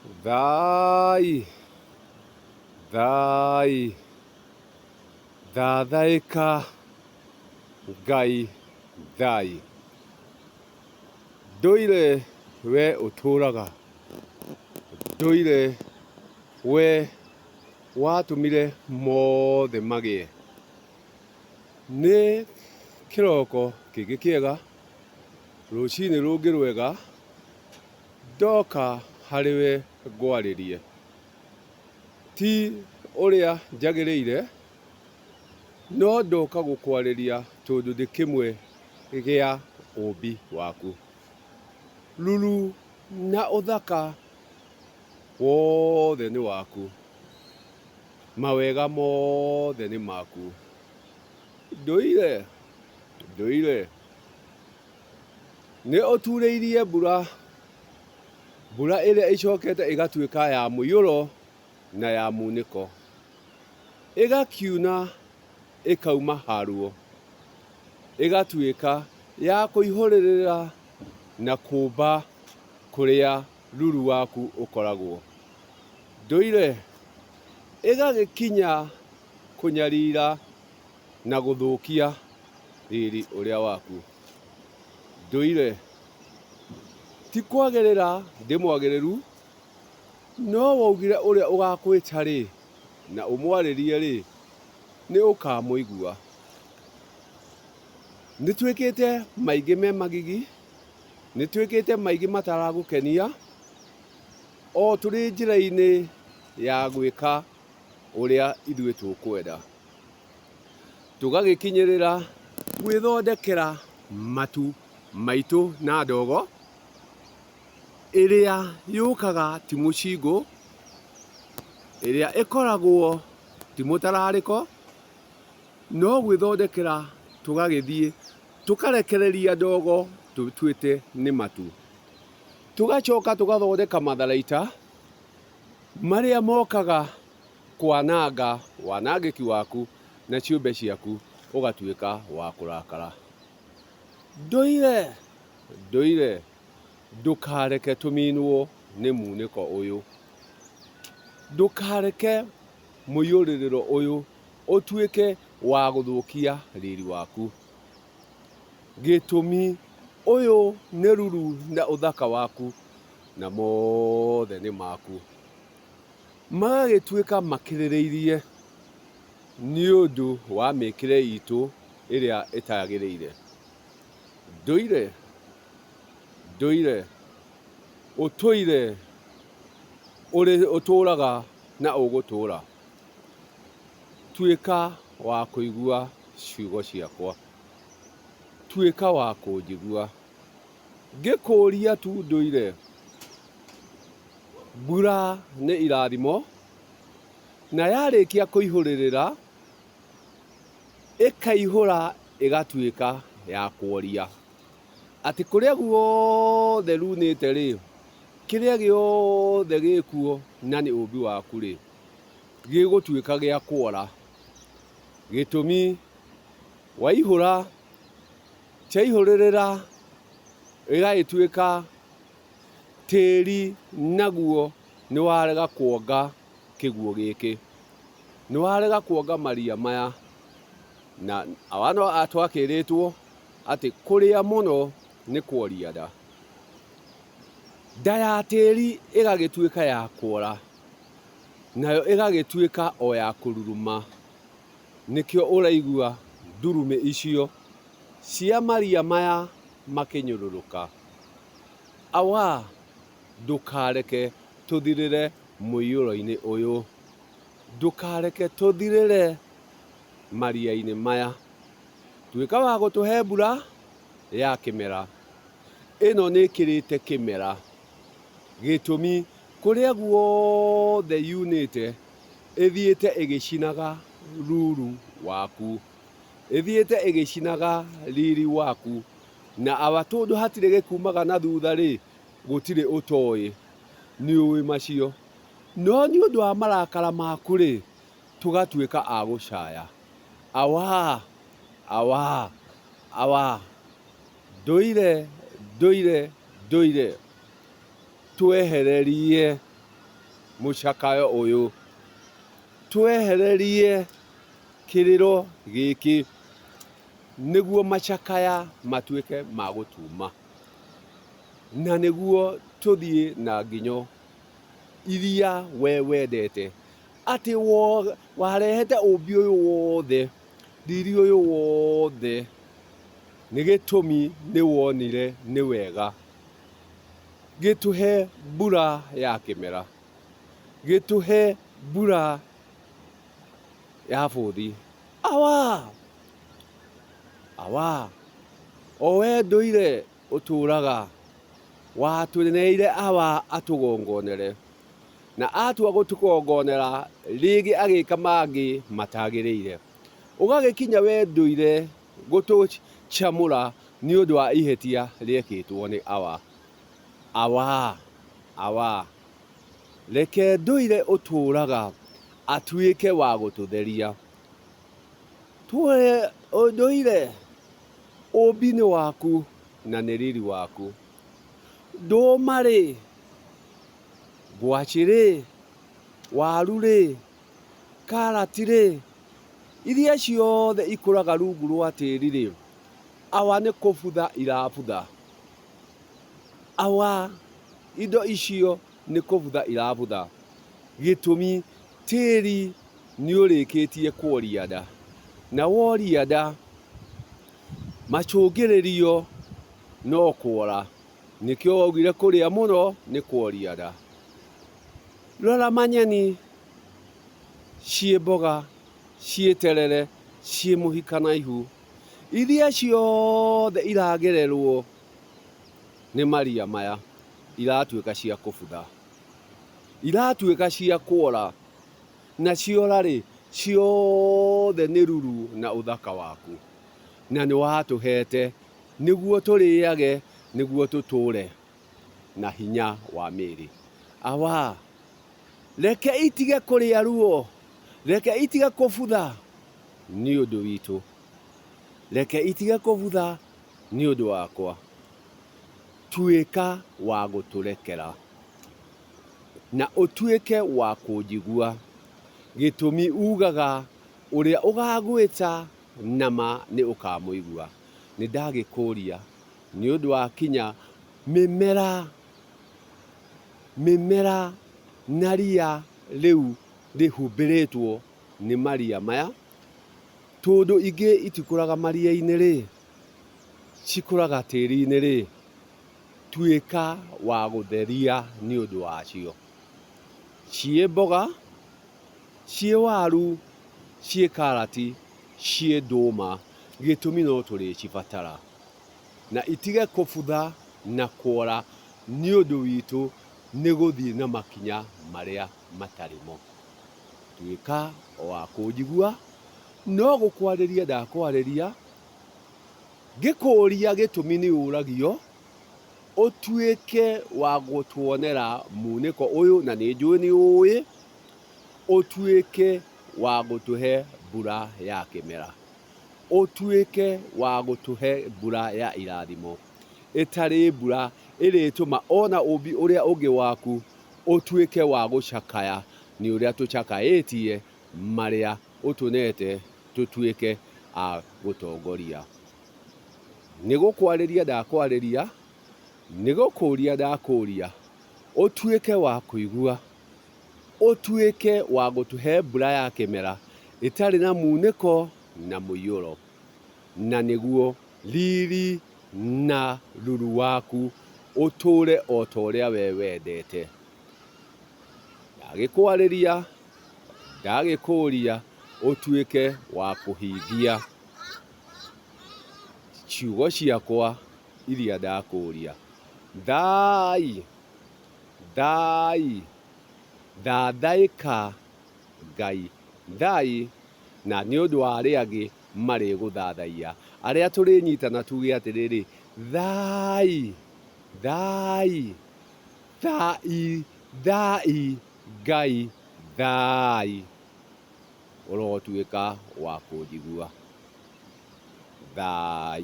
Thai, thai, thathaĩka Ngai thai. Ndũire we ũtũraga, ndũire we watũmire mothe magĩe. Nĩ kĩroko kĩngĩ kĩega, rũcinĩ rũngĩ rwega, ndoka harĩ we ngwarĩrie. Ti ũrĩa njagĩrĩire, no ndoka gũkwarĩria tondũ ndĩ kĩmwe gĩa ũmbi waku. Ruru na ũthaka wothe nĩ waku, mawega mothe nĩ maku. Ndũire, ndũire, nĩ ũturĩirie mbura, mbura ĩrĩa ĩcokete ĩgatuĩka ya mũiyũro na ya munĩko, ĩgakiuna ĩkauma haruo, ĩgatuĩka ya kũihũrĩrĩra na kũmba kũrĩa ruru waku ũkoragwo. Ndũire ĩgagĩkinya kũnyarira na gũthũkia riri ũrĩa waku. Ndũire ti kwagĩrĩra ndĩ mwagĩrĩru, no waugire ũrĩa ũgakwĩta-rĩ, na ũmwarĩrie-rĩ, nĩ ũkamũigua. Nĩ twĩkĩte maingĩ me magigi, nĩ twĩkĩte maingĩ mataragũkenia, o tũrĩ njĩra-inĩ ya gwĩka ũrĩa ithuĩ tũkwenda. Tũgagĩkinyĩrĩra gwĩthondekera matu maitũ na ndogo, ĩrĩa yũkaga ti mũcingũ, ĩrĩa ĩkoragwo ti mũtararĩko, no gwĩthondekera tũgagĩthiĩ tũkarekereria ndogo tũtuĩte nĩ matu. Tũgacoka tũgathondeka matharaita marĩa mokaga kwananga wanangĩki waku na ciũmbe ciaku ũgatuĩka wa kũrakara. Ndũire, ndũire, ndũkareke tũminwo nĩ munĩko ũyũ. Ndũkareke mũiyũrĩrĩro ũyũ ũtuĩke wa gũthũkia riri waku. Gĩtũmi, ũyũ nĩ ruru na ũthaka waku, na mothe nĩ maku. Magagĩtuĩka makĩrĩrĩirie nĩ ũndũ wa mĩkĩre itũ ĩrĩa ĩtagĩrĩire. Ndũire, ndũire, ũtũire ũrĩ ũtũraga na ũgũtũra. Tuĩka wa kũigua ciugo ciakwa. Tuĩka wa kũnjigua. Ngĩkũria tu ndũire. Mbura nĩ irathimo, na yarĩkia kũihũrĩrĩra, ĩkaihũra ĩgatuĩka ya kworia. Atĩ kũrĩa guothe runĩte-rĩ, kĩrĩa gĩothe gĩkuo na nĩ ũmbi waku-rĩ, gĩgũtuĩka gĩa kwora. Gĩtũmi, waihũra, kyaihũrĩrĩra, ĩgagĩtuĩka tĩri naguo nĩ warega kuonga kĩguũ gĩkĩ, nĩ warega kuonga maria maya. Na awa no twakĩrĩtwo atĩ kũrĩa mũno nĩ kworia nda. Nda ya tĩri ĩgagĩtuĩka ya kwora, nayo ĩgagĩtuĩka o ya kũruruma. Nĩkĩo ũraigua ndurumĩ icio cia maria maya makĩnyũrũrũka. Awa, ndũkareke tũthirĩre mũiyũro-inĩ ũyũ. Ndũkareke tũthirĩre maria-inĩ maya. Tuĩka wa gũtũhe mbura ya kĩmera. Ĩno nĩ ĩkĩrĩte kĩmera. Gĩtũmi, kũrĩa guothe yunĩte, ĩthiĩte ĩgĩcinaga ruru waku. Ĩthiĩte ĩgĩcinaga riri waku. Na awa tondũ hatirĩ gĩkumaga na thutha-rĩ, gũtirĩ ũtoĩ. Nĩũĩ macio. No nĩ ũndũ wa marakara maku-rĩ, tũgatuĩka a gũcaya. Awa! Awa! Awa! Ndũire, ndũire, ndũire, twehererie. Mũcakayo ũyũ, twehererie kĩrĩro gĩkĩ, nĩguo macakaya matuĩke ma gũtuma, na nĩguo tũthiĩ na nginyo iria we wendete, atĩ warehete ũmbi ũyũ wothe, riri ũyũ wothe, nĩ gĩtũmi nĩ wonire nĩ wega. Gĩtũhe mbura ya kĩmera, gĩtũhe mbura ya bũthi. Awa! Awa! O we ndũire ũtũũraga, watũneire Awa atũgongonere, na atua gũtũgongonera rĩngĩ agĩka mangĩ matagĩrĩire. Ũgagĩkinya we ndũire gũtũcamũra nĩ ũndũ wa ihĩtia rĩekĩtwo nĩ Awa. Awa! Awa! Reke ndũire ũtũũraga atuĩke wa gũtũtheria. Ndũire, ũũmbi nĩ waku na nĩ riri waku. Ndũma-rĩ, ngwacĩ-rĩ, waru-rĩ, karati-rĩ, iria ciothe ikũraga rungu rwa tĩri-rĩ, Awa nĩ kũbutha irabutha. Awa, indo icio nĩ kũbutha irabutha. Gĩtũmi, tĩri nĩ ũrĩkĩtie kuoria nda. Na woria nda, macũngĩrĩrio no kuora. Nĩkĩo waugire kũrĩa mũno nĩ kuoria nda. Rora manyeni, ciĩ mboga, ciĩ terere, ciĩ mũhikanaihu. Iria ciothe iragererwo nĩ maria maya iratuĩka cia kũbutha, iratuĩka cia kuora, na ciora-rĩ, ciothe nĩ ruru na ũthaka waku. Na nĩ watũhete nĩguo tũrĩage, nĩguo tũtũre na hinya wa mĩĩrĩ. Awa, reke itige kũrĩa ruo, reke itige kũbutha nĩ ũndũ witũ. Reke itige kũbutha nĩ ũndũ wakwa. Tuĩka wa gũtũrekera, na ũtuĩke wa kũnjigua. Gĩtũmi ugaga, ũrĩa ũgagwĩta na ma nĩ ũkamũigua. Nĩ ndagĩkũria nĩ ũndũ wa kinya mĩmera, mĩmera na ria rĩu rĩhumbĩrĩtwo nĩ maria maya, tondũ ingĩ itikũraga maria-inĩ-rĩ, cikũraga tĩri-inĩ-rĩ, tuĩka wa gũtheria nĩ ũndũ wacio. Ciĩ mboga, ciĩ waru, ciĩ karati, ciĩ ndũma, gĩtũmi no tũrĩcibatara. Na itige kũbutha na kuora nĩ ũndũ witũ nĩ gũthiĩ na makinya marĩa matarĩ mo. Tuĩka wa kũnjigua, no gũkwarĩria ndakwarĩria, ngĩkũũria gĩtũmi nĩ ũragio, ũtuĩke wa gũtuonera munĩko ũyũ, na nĩ njũĩ nĩ ũĩ, ũtuĩke wa gũtũhe mbura ya kĩmera, ũtuĩke wa gũtũhe mbura ya irathimo, ĩtarĩ mbura ĩrĩtũma ona ũmbi ũrĩa ũngĩ waku ũtuĩke wa gũcakaya nĩ ũrĩa tũcakaĩtie marĩa ũtũnete tũtuĩke a gũtongoria. Nĩ gũkwarĩria ndakwarĩria, nĩ gũkũria ndakũria, ũtuĩke wa kũigua, ũtuĩke wa gũtũhe mbura ya kĩmera ĩtarĩ na munĩko na mũiyũro, na nĩguo riri na ruru waku ũtũũre o ta ũrĩa we wendete. Ndagĩkwarĩria, ndagĩkũria ũtuĩke wa kũhingia ciugo ciakwa iria ndakũria. Thai, thai, thathaĩka Ngai, thai, na nĩ ũndũ wa arĩa angĩ marĩgũthathaiya. Arĩa tũrĩnyitana tuge atĩrĩrĩ, thai, thai, thai, thai, Ngai, thai. Ũrotuĩka wa kũnjigua. Thai.